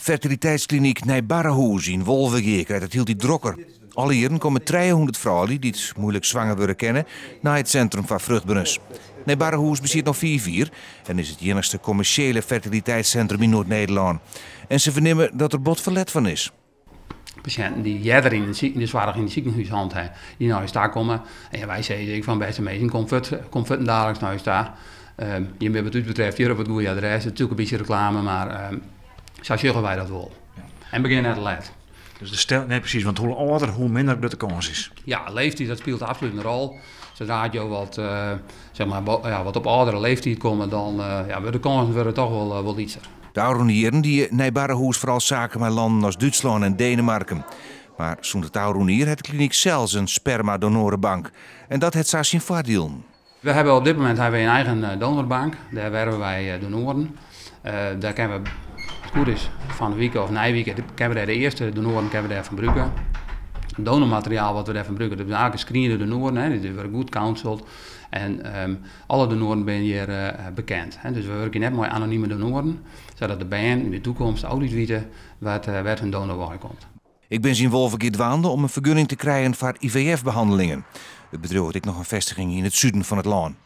Fertiliteitsklinyk Nij Barrehûs yn Wolvegea krijt it hieltyd drokker. Alle jierren komme 300 froulju dy't muoilik swanger wurde kinne nei it sintrum foar fruchtberens. Nij Barrehûs bestiet no 5 jier en is it iennichste kommersjele fertiliteitssintrum yn Noard-Nederlân. En se fernimme dat der bot ferlet fan is. Pasjinten dy't earder yn de soarch yn it sikehûs hân ha, dy't nei ús ta komme. En ja, wy sizze ek fan bêste minsken, kom fuort, kom fuortendaliks nei ús ta. Jim binne wat ús betreft hjir op it goede adres. It is natuerlik in bytsje reklame, mar sa sjogge wy dat wol. En begjin net te let. Dus de stel, nee, presys, want hoe âlder, hoe minder de kâns is. Ja, leeftiid dat spilet absolút in rol. Sadree't jo wat, zeg maar, ja, wat op âldere leeftiid komme, dan ja, wurde de kânsen wurde toch wol lytser. De ôfrûne jierren die Nij Barrehûs foaral saken mei lannen as Dútslân en Denemarken. Mar sûnt it ôfrûne jier hat de klinyk sels in spermadonoarebank. En dat hat sa syn foardielen. We hebben op dit moment hebben we een eigen donorbank. Daar werven wij donoren. Daar kunnen we, als het goed is, fan de wike of nije wike, kunnen we daar de earste donoaren kunnen we dêrfan brûke. Donormateriaal wat we dêrfan brûke, dat binne eigentlik gescreende donoaren, hè, dy wurde goed counseld. En alle donoaren binne hjir bekend. Hè. Dus we wurkje net mei anonime donoaren, sadat de bern yn de takomst altyd witte wêr't hun donor wei komt. Ik bin yn Wolvegea dwaande om in fergunning te krijen foar IVF-behannelingen. It bedriuw hat ek noch in festiging yn it suden fan it lân.